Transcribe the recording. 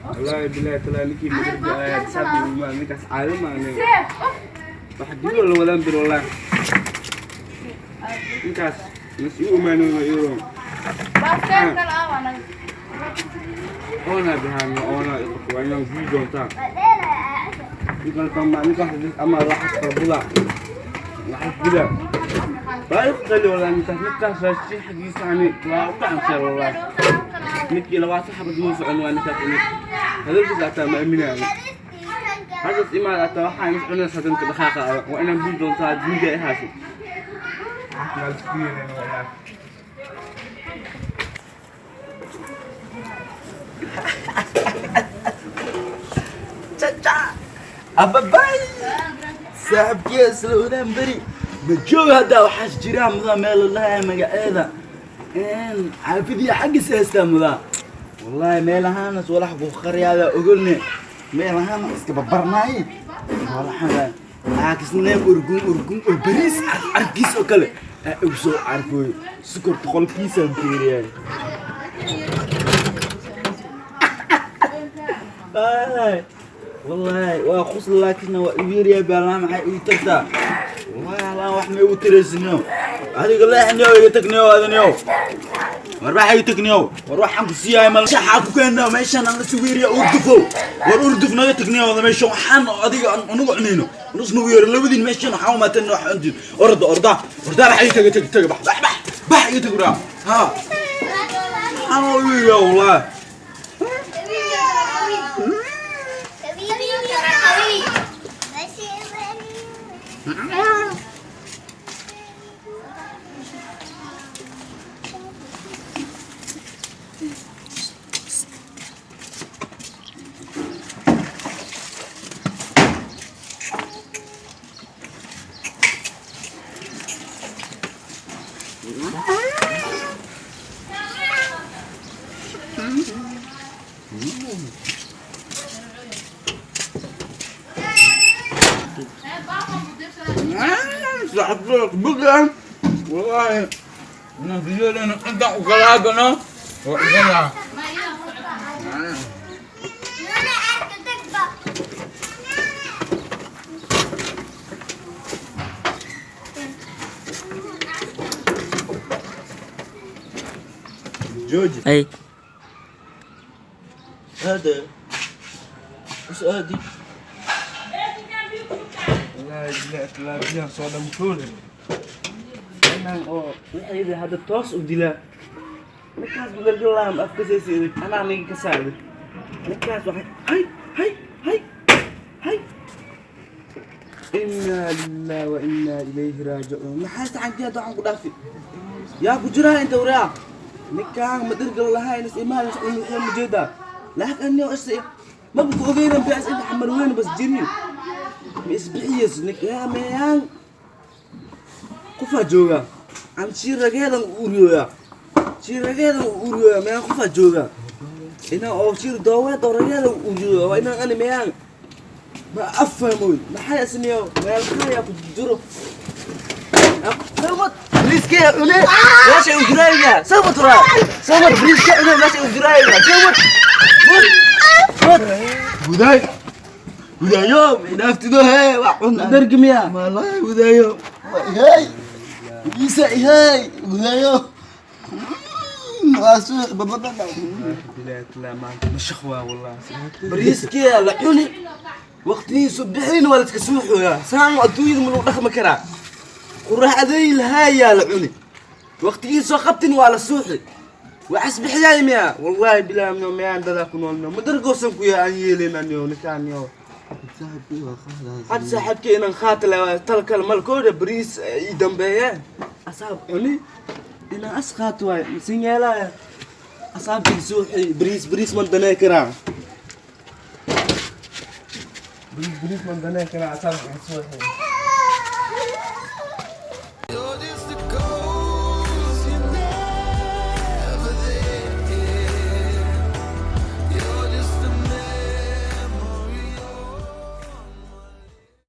Wallaahi billahi talaa ninkii magarga ayaa saabi ma ninkaas caado ma aniga waxa dib la wadaan bir wallaahi ninkaas mas ii umaanoono iyadoo oona bihaan oona waa inaan guyi doontaa ninkan kama ninkaas ama laxas qarbuda laxas dila waa iqali wallaahi ninkaas raashin xaggiisa ani waa u gacan wallaahi ninkii 20 xabad muu socon waa ninkaas ini hadalkiisa hataa ma aaminaayo haddas imaad hataa waxaan is cunaysaa danka dhaqaaqa waa inaan guyi doontaa guyiga ihaasi. Ababay saaxibkee isla wadaan beri ma joog haddaa waxaas jiraa mudaa meel lalahaa magaceeda xaafidii xaggiisa haystaa mudaa wallaahi meel ahaanas walax ku qaryaada ogolne meel ahaan iska babarnaaye walaxan aakisneem urgun urgun oo bariis carkiis oo kale aa igu soo carfooyo sukorta qolkiisaan fiiriyay. Wallaahi waa qusl laakiin waa igu yaryahay baalaa maxay igu tartaa wallaahi halaan wax ma igu taraysiniyo adiga leexniyo iga tagniyo adiniyo war waxa iga tagniyo war waxaan ku siiyahay mal shaxaa ku keenaa meeshan aan la sugu yariya urdufow war urduf naga tagniyo wada meeshan waxaan adiga anugu cunayno nus nagu yaro labadiin meeshan waxaan umaateen wax cuntiin orda orda orda bax iga taga tag tag bax bax bax bax iga tag raa ha waxaan u yariyaa wallaahi. Saaxibka wallaahi nafiyadana intaan u kalaagano waa iganaa. Jooji. Ay. هذا وش ادي Wallaahi billahi talaa biyahan soo dhamtoole inaan oo waxayda hadda toos u dilaa ninkaas magargalaam afka saysiiday anaa ninka ka saarday ninkaas waxay hay hay hay hay inaa lillahi wa inaa ilayhi raajicuun maxay saxankii hadda waxaan ku dhaafi yaa ku jiraa inta waraa ninkaan ma dirgal lahayn is imaan is waxay mujeedaa laakiin aniyo is maba ku ogeynan bias inta xamar weyn bas jirin ma isbixiyes ninkaa meeyaan qofaa jooga aan shiirageedan u uriyooyaa shiirageedan u uriyooyaa meeyaan qofaa jooga inaan oo shiir dooweed oo rageedan u uriyooyaa waa inaan ani meeyaan ma afahmoy maxay isniyo meel kaya ku jiro sawad briiskee cune meesha u jiraayga sawad raa sawad briiskee cune meesha u jiraayga sawad wad gudaay gudaayo idhaaftido hee wax cun dargi miya wallahi gudaayo ihay isa ihay gudaayo waa suuq bababa. Bilahi talaa maanta mashaq waa wallahi bariiskee la cuni waqtigiisu bixin waa la iska suuxooyaa saan adduunyada ma lagu dhaqmi karaa quraacday lahaayaa la cuni waqtigiisoo qabtin waa la suuxi waxas bixiyaay miya wallaahi bilahi miyo miyaan dadaa ku nool miyo madargoosan ku yahay aan yeelin aniyo ninkaan miyo had saaxiibkii inaan khaati leh tal kale malkooda bariis ii dambeeye asaab cuni inaan as khaati waay masin yeelaya asaabtii suuxi bariis bariis man danee karaa bariis bariis man danee karaa asaabtii suuxi.